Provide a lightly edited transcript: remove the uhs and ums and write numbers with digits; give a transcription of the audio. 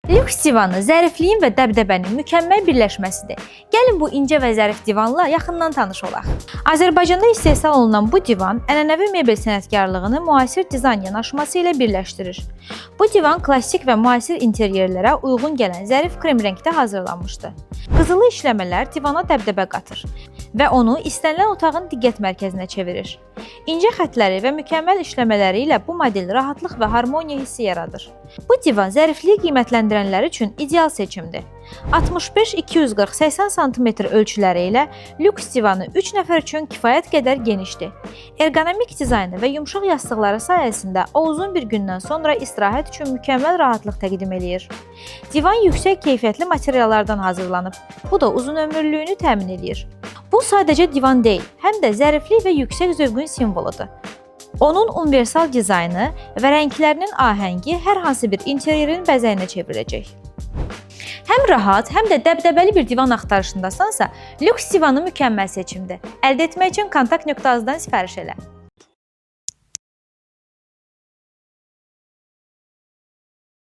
Lüks divanı zərifliyin və dəbdəbənin mükəmməl birləşməsidir. Gəlin bu incə və zərif divanla yaxından tanış olaq. Azərbaycanda istehsal olunan bu divan ənənəvi mebel sənətkarlığını müasir dizayn yanaşması ilə birləşdirir. Bu divan klassik və müasir interyerlərə uyğun gələn zərif krem rəngdə hazırlanmışdı. Qızılı işləmələr divana dəbdəbə qatır və onu istənilən otağın diqqət mərkəzinə çevirir. İncə xətləri və mükəmməl işləmələri ilə bu model rahatlıq və harmoniya hissi yaradır. Bu divan zərifliyi qiymətləndirənlər üçün ideal seçimdir. 65 240 80 sm ölçüləri ilə lüks divanı 3 nəfər üçün kifayət qədər genişdir. Ergonomik dizaynı və yumşaq yastıqları sayəsində o uzun bir gündən sonra istirahət üçün mükəmməl rahatlıq təqdim eləyir. Divan yüksək keyfiyyətli materiallardan hazırlanıb. Bu da uzun ömürlülüyünü təmin eləyir. Bu sadəcə divan deyil, həm də zəriflik və yüksək zövqün simvoludur. Onun universal dizaynı və rənglərinin ahəngi hər hansı bir interyerin bəzəyinə çevriləcək. Həm rahat, həm də dəbdəbəli bir divan axtarışındasansa, lüks divanı mükəmməl seçimdir. Əldə etmək üçün kontakt.az-dan sifariş elə.